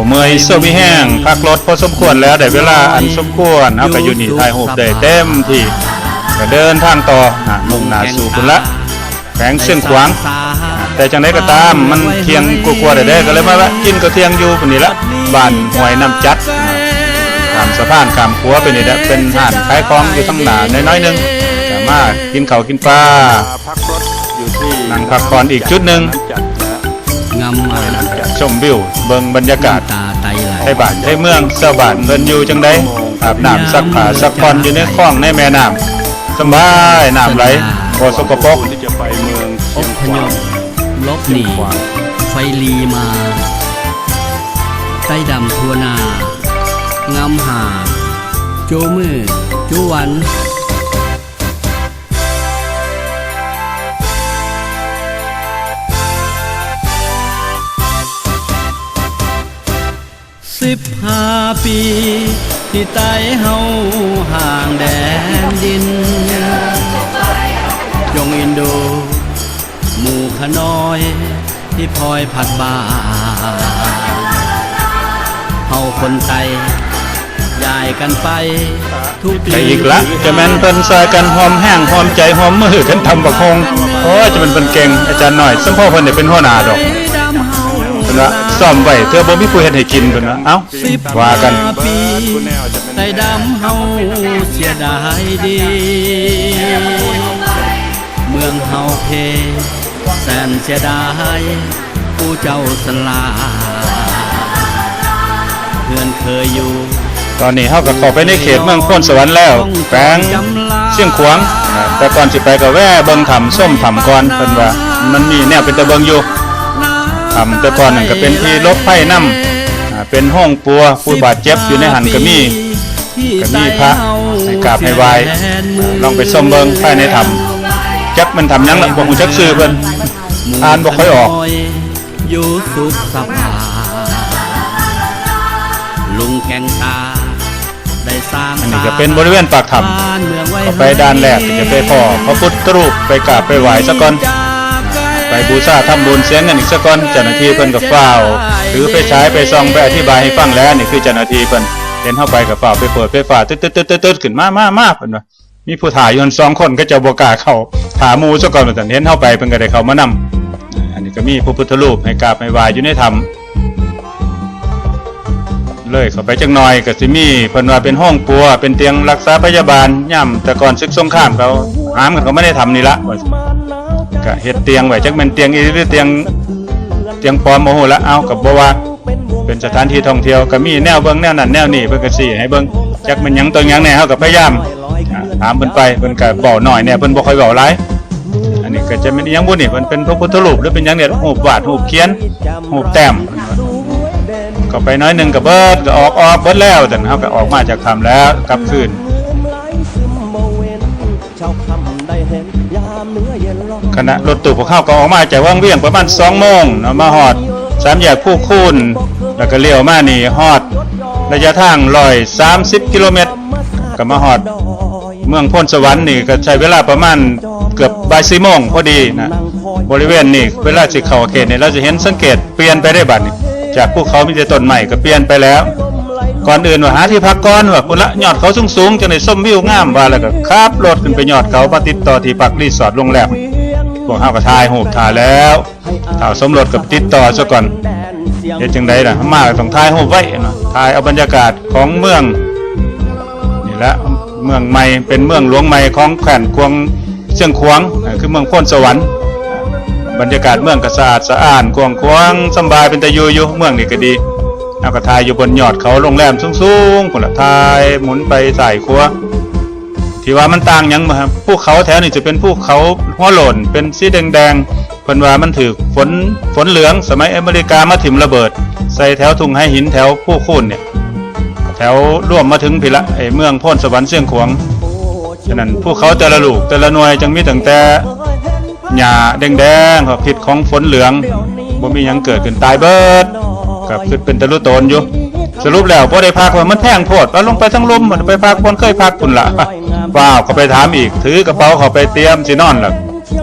ເມື່ອຍໂຊມີແຮງ ພັກລົດພໍສົມຄວນແລ້ວ ໄດ້ເວລາອັນສົມຄວນ ເຮົາກໍຢູ່ນີ້ຖ່າຍຮູບໄດ້ເຕັມທີ່ ກໍເດີນທາງຕໍ່ ຫາ ມຸ່ງໜ້າສູ່ພຸ້ນລະ ແຂວງຊຽງຂວາງ. ແຕ່ຈັ່ງໃດກໍຕາມ ມັນທ່ຽງກວ່າໆແລ້ວເດ້ ກໍເລີຍມາແວະກິນເຂົ້າທ່ຽງຢູ່ນີ້ລະ ບ້ານຫ້ວຍນ້ຳຈັດ ຂ້າມສະພານຂ້າມຂົວໄປນີ້ແຫຼະ ເປັນຮ້ານຂາຍຂອງຢູ່ທາງໜ້າໜ້ອຍໆໜຶ່ງ ກໍມາກິນເຂົ້າກິນປາ ນັ່ງພັກຜ່ອນອີກຈຸດໜຶ່ງ ງາມມາກ ຊົມວິວ ເບິ່ງບັນຍາກາດ ໃນບ້ານໃນເມືອງ ຊາວບ້ານເພິ່ນຢູ່ຈັ່ງໃດ ອາບນ້ຳ ຊັກຜ້າ ຊັກຜ່ອນຢູ່ໃນຄອງໃນແມ່ນ້ຳ ສະບາຍ ນ້ຳໄຫຼ ບໍ່ສົກກະປົກ. ອົບພະຍົບ ຫຼົບໜີ ໄຟລີມາ ໄຕດຳທົ່ວໜ້າ ງາມຫາ ໂຈມື ໂຈວັນ. ສິບຫ້າປີ ທີ່ໄຕ້ເຮົາຫ່າງແດນດິນ ຈົ່ງເອັນດູໝູ່ຂະນ້ອຍ ທີ່ພອຍພັດບ້ານ ເຮົາຄົນໄຕ້ ຍ້າຍກັນໄປ ໄປອີກລະ ຈະແມ່ນເພິ່ນຊ່ອຍກັນຮ່ວມແຮງຮ່ວມໃຈຮ່ວມມືກັນຕຳບັກຫຸ່ງ. ໂອ້ຍ ຈະແມ່ນເພິ່ນເກັ່ງ ອາຈານນ້ອຍ ສົມພໍເພິ່ນໄດ້ເປັນຫົວໜ້າດອກ. ເພິ່ນວ່າຊ້ອມໄວ້ ເທື່ອບໍ່ມີຜູ້ເຮັດໃຫ້ກິນ ເພິ່ນວ່າ. ເອົ້າ ວ່າກັນ ໄຕ້ດຳເຮົາເສຍດາຍເດ ເມືອງເຮົາເພ ແສນເສຍດາຍ ຜູ້ເຈົ້າສະຫຼາ ເພື່ອນເຄີຍຢູ່. ຕອນນີ້ເຮົາກໍເຂົ້າໄປໃນເຂດເມືອງໂພນສະຫວັນແລ້ວ ແຂວງຊຽງຂວາງ. ແຕ່ກ່ອນຊິໄປກໍແວ່ເບິ່ງຖ້ຳ ຊົມຖ້ຳກ່ອນ ເພິ່ນວ່າມັນມີແນວເປັນຕາເບິ່ງຢູ່. ຖ້ຳແຕ່ກ່ອນນັ້ນກໍເປັນທີ່ຫຼົບໄພນຳ ເປັນໂຮງປົວ ຜູ້ບາດເຈັບຢູ່ໃນຫັ້ນກໍມີ ກໍມີພະໃຫ້ກາບໃຫ້ໄຫວ້. ລອງໄປຊົມເບິ່ງພາຍໃນຖ້ຳ ຈັກແມ່ນຖ້ຳຫຍັງລະ ບໍ່ຮູ້ຈັກຊື່ເພິ່ນ ອ່ານບໍ່ຄ່ອຍອອກ. ຢູ່ສຸກສະບາຍ ລຸງແກ່ງຕາ ໄດ້ສ້າງ. ອັນນີ້ກໍເປັນບໍລິເວນປາກຖ້ຳ ເຂົ້າໄປດ່ານແລກກໍຈະໄປພໍ້ພະພຸດທະຮູບ ໄປກາບໄປໄຫວ້ສາກ່ອນ ໄປບູຊາທຳບຸນ ເສຍເງິນອີກສາກ່ອນ. ເຈົ້າໜ້າທີ່ເພິ່ນກໍຟ້າວຖືໄຟສາຍໄປສ່ອງ ໄປອະທິບາຍໃຫ້ຟັງແລ້ວ. ນີ້ຄືເຈົ້າໜ້າທີ່ເພິ່ນ ເຫັນເຮົາໄປກໍຟ້າວໄປເປີດໄຟຟ້າ ຕຶດໆໆຂຶ້ນມາ ມາ ມາ ເພິ່ນວ່າ. ມີຜູ້ຖ້າຢູ່ຫັ້ນສອງຄົນ ເຂົາເຈົ້າບໍ່ກ້າເຂົ້າ ຖ້າໝູ່ຊະກ່ອນວ່າຊັ້ນ. ເຫັນເຮົາໄປ ເພິ່ນກໍໄດ້ເຂົ້າມານຳ. ອັນນີ້ກໍມີພະພຸດທະຮູບໃຫ້ກາບໃຫ້ໄຫວ້ຢູ່ໃນຖ້ຳ. ເລີຍເຂົ້າໄປຈັກໜ້ອຍກໍຊິມີ ເພິ່ນວ່າເປັນໂຮງປົວ ເປັນຕຽງລັກສາພະຍາບານ ຍາມແຕ່ກ່ອນສຶກສົງຄາມ ເຂົາຫາມກັນເຂົ້າມາໃນຖ້ຳນີ້ລະ ວ່າຊັ້ນ. ກໍເຮັດຕຽງໄວ້ ຈັກແມ່ນຕຽງອີ່ຫຼີ ຫຼື ຕຽງ ຕຽງປອມ ບໍ່ຮູ້ລະ. ເອົ້າ ກໍບໍ່ວ່າ ເປັນສະຖານທີ່ທ່ອງທ່ຽວ ກໍມີແນວເບິ່ງແນວນັ້ນແນວນີ້ ເພິ່ນກໍຊີ້ໃຫ້ເບິ່ງ ຈັກແມ່ນຫຍັງຕົວຫຍັງແດ່. ເຮົາກໍພະຍາຍາມ ອ່າ ຖາມເພິ່ນໄປ ເພິ່ນກໍເວົ້າໜ້ອຍແດ່ ເພິ່ນບໍ່ຄ່ອຍເວົ້າຫຼາຍ. ອັນນີ້ກໍຈະແມ່ນອີ່ຫຍັງບຸນີ້ ມັນເປັນພະພຸດທະຮູບ ຫຼື ເປັນຫຍັງນີ້ ຮູບວາດ ຮູບຂຽນ ຮູບແຕ້ມ. ເຂົ້າໄປໜ້ອຍໜຶ່ງກໍເບິດ ກໍອອກ ອອກເບິດແລ້ວ. ຈັ່ງເຮົາກໍອອກມາຈາກຖ້ຳແລ້ວ ກັບຄືນ. ຄະນະລົດຕູ້ພວກເຮົາກໍອອກມາຈາກວັງວຽງປະມານສອງໂມງເນາະ ມາຮອດສາມແຍກພູຄູນ ແລ້ວກໍລ້ຽວມານີ້ ຮອດໄລຍະທາງຮ້ອຍສາມສິບກິໂລແມັດ ກໍມາຮອດເມືອງໂພນສະຫວັນ. ນີ້ກໍໃຊ້ເວລາປະມານເກືອບບ່າຍສີ່ໂມງພໍດີນະ. ບໍລິເວນນີ້ ເວລາຊິເຂົ້າເຂດນີ້ ເຮົາຈະເຫັນ ສັງເກດ ປ່ຽນໄປເດ້ບັດນີ້ ຈາກພູເຂົາມີແຕ່ຕົ້ນໄມ້ກໍປ່ຽນໄປແລ້ວ. ກ່ອນອື່ນວ່າຫາທີ່ພັກກ່ອນ ວ່າພຸ້ນລະ ຍອດເຂົາສູງໆ ຈັ່ງໄດ້ຊົມວິວງາມ ວ່າແລ້ວກໍຂັບລົດຂຶ້ນໄປຍອດເຂົາ ມາຕິດຕໍ່ທີ່ພັກ ຣີສອດ ໂຮງແຮມ. ພວກເຮົາກໍຖ່າຍຮູບຖ້າແລ້ວ ທ້າວສົມລົດກໍຕິດຕໍ່ຊະກ່ອນ. ເຮັດຈັ່ງໃດລະ ມາກໍຕ້ອງຖ່າຍຮູບໄວ້ເນາະ ຖ່າຍເອົາບັນຍາກາດຂອງເມືອງນີ້ແຫຼະ. ເມືອງໃໝ່ ເປັນເມືອງຫຼວງໃໝ່ຂອງແຂວງກວາງ ຊຽງຂວາງ ຄືເມືອງໂພນສະຫວັນ. ບັນຍາກາດເມືອງກໍສະອາດສະອ້ານ ກວ້າງຂວາງ ສຳບາຍ ເປັນຕາຢູ່ຢູ່. ເມືອງນີ້ກໍດີ ເຮົາກໍຖ່າຍຢູ່ບົນຍອດເຂົາ ໂຮງແຮມສູງໆ ພຸ້ນລະ ຖ່າຍໝູນໄປຊ້າຍຂວາ. ທີ່ວ່າມັນຕ່າງຫຍັງ ພູເຂົາແຖວນີ້ຈະເປັນພູເຂົາຫົວໂລ້ນ ເປັນສີແດງໆ ເພິ່ນວ່າມັນຖືກຝົນ ຝົນເຫຼືອງ ສະໄໝອາເມລິກາມາຖິ້ມລະເບີດໃສ່ແຖວທົ່ງໄຫຫີນ ແຖວພູຄູນນີ້ ແຖວລວມມາເຖິງພີ້ລະ ໄອ້ເມືອງໂພນສະຫວັນ ຊຽງຂວາງ. ສະນັ້ນ ພູເຂົາແຕ່ລະລູກແຕ່ລະໜ່ວຍ ຈຶ່ງມີຕັ້ງແຕ່ຫຍ້າແດງໆ ເພາະພິດຂອງຝົນເຫຼືອງ ບໍ່ມີຫຍັງເກີດຂຶ້ນ ຕາຍເບິດ. ກໍຄິດເປັນຕາລຸໂຕນຢູ່. ສະຫຼຸບແລ້ວບໍ່ໄດ້ພັກ ວ່າມັນແພງໂພດ ວ່າລົງໄປທາງລຸ່ມ ໄປພັກບ່ອນເຄີຍພັກພຸ້ນລະ. ຟ້າວເຂົ້າໄປຖາມອີກ ຖືກະເປົາເຂົ້າໄປຕຽມຊິນອນລະ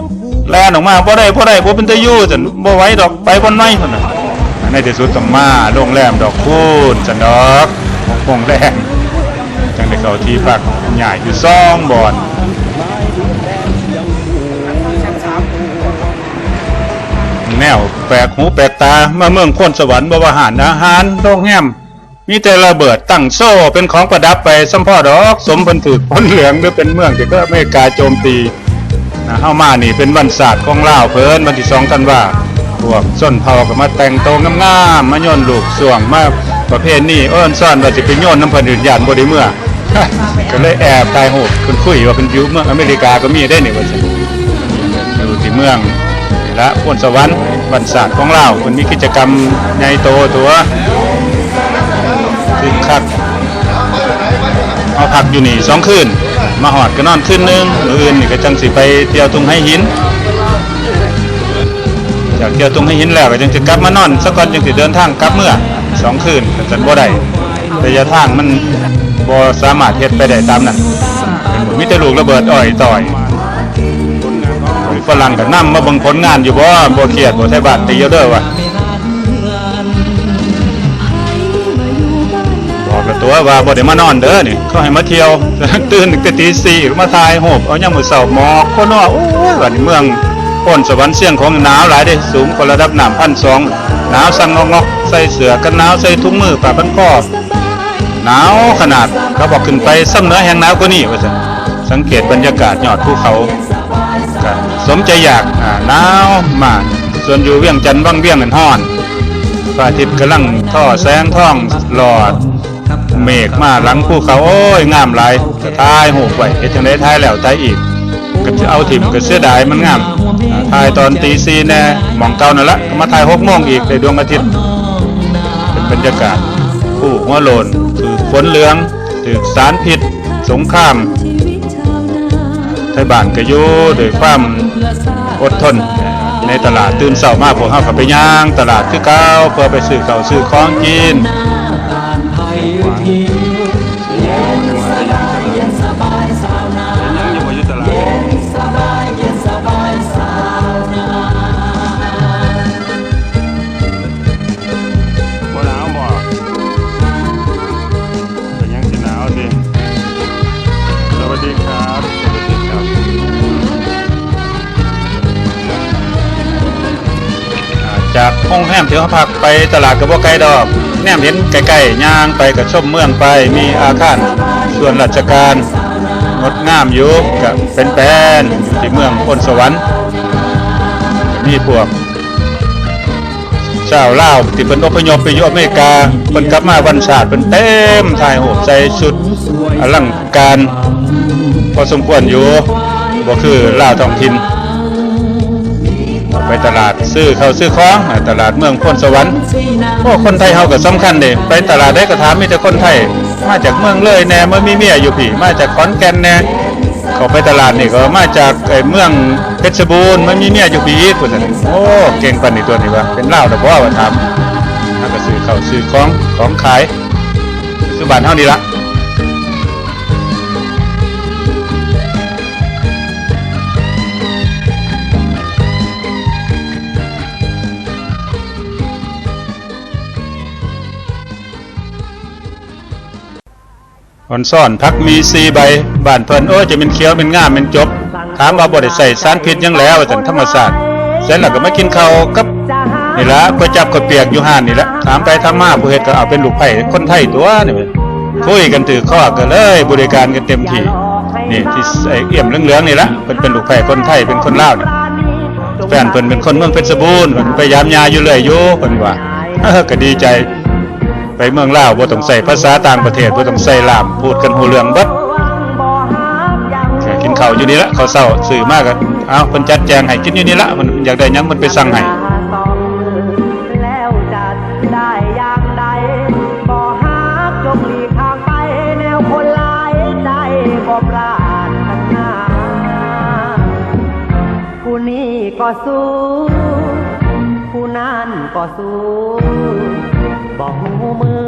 ແລ່ນອອກມາ ບໍ່ໄດ້ ບໍ່ໄດ້ ບໍ່ເປັນຕາຢູ່ຊັ້ນ ບໍ່ໄຫວດອກ ໄປບ່ອນໃໝ່ພຸ້ນນະ. ອັນ ໃນທີ່ສຸດຕ້ອງມາໂຮງແຮມດອກຄູນຊັ້ນດອກ ໂຮງແຮມ ຈັ່ງໄດ້ເຂົ້າທີ່ພັກ ຍ້າຍຢູ່ສອງບ່ອນ. ແນວແປກຫູແປກຕາ ມາເມືອງໂພນສະຫວັນ ບໍ່ວ່າຮ້ານອາຫານ ໂຮງແຮມ ມີແຕ່ລະເບີດຕັ້ງໂຊເປັນຂອງປະດັບໄປ ສຳພໍດອກ ສົມເພິ່ນຖືກຝົນເຫຼືອງ ຫຼືເປັນເມືອງທີ່ເກີດອາເມລິກາໂຈມຕີນະ. ເຮົາມານີ້ເປັນວັນຊາດຂອງລາວເພິ່ນ ວັນທີສອງທັນວາ ພວກຊົນເຜົ່າກໍມາແຕ່ງໂຕງາມໆ ມາໂຍນລູກຊ່ວງ ມາປະເພນີ ໂອ້ ອັນຊອນວ່າຊິໄປໂຍນນຳເພິ່ນ ຢ້ານບໍ່ໄດ້ເມືອ ກໍເລີຍແອບຖ່າຍຮູບເພິ່ນຄຸຍວ່າເພິ່ນຢູ່ເມືອງອາເມລິກາກໍມີເດ້ນີ້ ວ່າຊັ້ນ. ຢູ່ທີ່ເມືອງນີ້ລະ ໂພນສະຫວັນ ວັນຊາດຂອງລາວ ເພິ່ນມີກິດຈະກຳໃຫຍ່ໂຕຕົວະ ຄຶກຄັກ. ເຮົາພັກຢູ່ນີ້ສອງຄືນ ມາຮອດກໍນອນຄືນໜຶ່ງ ມື້ອື່ນນີ້ກໍຈັ່ງຊິໄປທ່ຽວທົ່ງໄຫຫີນ. ຈາກທ່ຽວທົ່ງໄຫຫີນແລ້ວ ກໍຈັ່ງຊິກັບມານອນສາກ່ອນ ຈັ່ງຊິເດີນທາງກັບເມືອ ສອງຄືນ ກໍຈະບໍ່ໄດ້ ໄລຍະທາງມັນບໍ່ສາມາດເຮັດໄປໄດ້ຕາມນັ້ນ ມີແຕ່ລູກລະເບີດອ້ອຍຕ່ອຍ. ຝຣັ່ງກໍນຳມາເບິ່ງຜົນງານຢູ່ບໍ່? ບໍ່ຄຽດບໍ່? ໄທບ້ານຕີເອົາເດີວ່າ ບອກລະຕົວະວ່າບໍ່ໄດ້ມານອນເດີນີ້ ເຂົາໃຫ້ມາທ່ຽວ ຕື່ນຕັ້ງແຕ່ຕີສີ່ ມາຖ່າຍຮູບເອົາຍາມມື້ເຊົ້າ ໝອກໂຄນອ ໂອ້ຍ ບາດນີ້ເມືອງໂພນສະຫວັນຊຽງຂອງໜາວຫຼາຍເດ້ ສູງກວ່າລະດັບນ້ຳພັນສອງ ໜາວສັ່ງງອກໆ ໃສ່ເສື້ອກັນໜາວ ໃສ່ຖົງມື ຜ້າພັນຄໍ ໜາວຂະໜາດ. ເຂົາບອກຂຶ້ນໄປຊຳເໜືອແຮ່ງໜາວກວ່ານີ້ ວ່າຊັ້ນ. ສັງເກດບັນຍາກາດຍອດພູເຂົາ ກະສົມໃຈຢາກ ອາ ໜາວມາກ. ສ່ວນຢູ່ວຽງຈັນວັງວຽງນັ້ນຮ້ອນ ພະອາທິດກຳລັງທໍ້ແສງທອງຫຼອດເມກມາຫຼັງພູເຂົາ ໂອ້ຍ ງາມຫຼາຍ. ກະຖ່າຍຮູບໄວ້ ເຮັດຈັ່ງໃດຖ່າຍແລ້ວຖ່າຍອີກ ກະຈະເອົາຖິ້ມກະເສຍດາຍ ມັນງາມ. ອາ ຖ່າຍຕອນຕີສີ່ແດ່ ໝ່ອງເກົ່ານັ້ນລະ ກະມາຖ່າຍຫົກໂມງອີກ ໄດ້ດວງອາທິດ. ເປັນບັນຍາກາດພູຫົວໂລ້ນ ຖືກຝົນເຫຼືອງ ຖືກສານພິດສົງຄາມ. ໄທບ້ານກໍຢູ່ດ້ວຍຄວາມອົດທົນໃນຕະຫຼາດ. ຕື່ນເຊົ້າມາພວກເຮົາກໍໄປຍ່າງຕະຫຼາດຄືເກົ່າ ເພື່ອໄປຊື້ເຂົ້າຊື້ຂອງກິນ. ບໍ່ໜາວບໍ່? ເປັນຫຍັງຊິໜາວຕິ? ສະຫວັດດີຄັບ ສະຫວັດດີຄັບ. ອາ ຈາກໂຮງແຮມທີ່ເຮົາພັກໄປຕະຫຼາດກໍບໍ່ໄກດອກ ແນມເຫັນໃກ້ໆ ຍ່າງໄປກໍຊົມເມືອງໄປ ມີອາຄານສ່ວນລາຊະການງົດງາມຢູ່ ກະເປັນແປນຢູ່ທີ່ເມືອງໂພນສະຫວັນ ມີພວກ ຊາວລາວທີ່ເພິ່ນອົບພະຍົບໄປຢູ່ອາເມລິກາ ເພິ່ນກັບມາວັນຊາດ ເພິ່ນເຕັມຖ່າຍຮູບໃສ່ຊຸດອະລັງການພໍສົມຄວນຢູ່ ບໍ່ຄືລາວທ້ອງຖິ່ນ. ໄປຕະຫຼາດຊື້ເຂົ້າຊື້ຂອງ ຕະຫຼາດເມືອງໂພນສະຫວັນ. ໂອ້ ຄົນໄທເຮົາກໍສຳຄັນເດ້ ໄປຕະຫຼາດໃດກໍຖາມ ມີແຕ່ຄົນໄທ ມາຈາກເມືອງເລີຍແດ່ ມາມີເມຍຢູ່ພີ້ ມາຈາກຂອນແກ່ນແດ່. ເຂົ້າໄປຕະຫຼາດນີ້ກໍມາຈາກ ເອີ ເມືອງເພັດຊະບູນ ມາມີເມຍຢູ່ພີ້ອີກ ວ່າຊັ້ນ. ໂອ້ ເກັ່ງປານນີ້ຕົວະ ນີ້ວ່າເປັນລາວແລ້ວບໍ່ ວ່າຖາມ. ເຮົາກໍຊື້ເຂົ້າຊື້ຂອງ ຂອງຂາຍຄືບ້ານເຮົານີ້ລະ. ອອນຊອນ ຜັກໝີ່ສີ່ໃບ ບ້ານເພິ່ນ ໂອ້ຍ ຈະແມ່ນຂຽວແມ່ນງາມແມ່ນຈົບ. ຖາມວ່າບໍ່ໄດ້ໃສ່ສານພິດຫຍັງແຫຼະ ວ່າຊັ້ນ ທຳມະຊາດ. ເສັດແລ້ວກໍມາກິນເຂົ້າກັບ ນີ້ລະ ກວຍຈັບເຂົ້າປຽກຢູ່ຮ້ານນີ້ລະ. ຖາມໄປຖາມມາ ຜູ້ເຮັດກໍເອົາເປັນລູກໃພ້ຄົນໄທຕົວະ ນີ້. ຄຸຍກັນຖືກຄໍ ກໍເລີຍບໍລິການກັນເຕັມທີ່. ນີ້ທີ່ ເອີ ອ້ຽມເຫຼືອງໆນີ້ລະ ເພິ່ນເປັນລູກໃພ້ຄົນໄທ ເປັນຄົນລາວນີ້. ແຟນເພິ່ນເປັນຄົນເມືອງເພັດຊະບູນ ເພິ່ນໄປຢາມຍ່າຢູ່ເລື້ອຍຢູ່ ເພິ່ນວ່າ. ກໍດີໃຈ. ໄປເມືອງລາວບໍ່ຕ້ອງໃຊ້ພາສາຕ່າງປະເທດ ບໍ່ຕ້ອງໃຊ້ລ່າມ ພູດກັນຮູ້ເລື່ອງເບິດ. ກິນເຂົ້າຢູ່ນີ້ລະ ເຂົ້າເຊົ້າຊື້ມາກໍ ເອົາ ເພິ່ນຈັດແຈງໃຫ້ກິນຢູ່ນີ້ລະ ເພິ່ນຢາກໄດ້ຫຍັງເພິ່ນໄປສັ່ງໃຫ້. ຜູ້ນີ້ກໍສູ້ ຜູ້ນັ້ນກໍສູ້ ບໍ່ຮູ້ມື້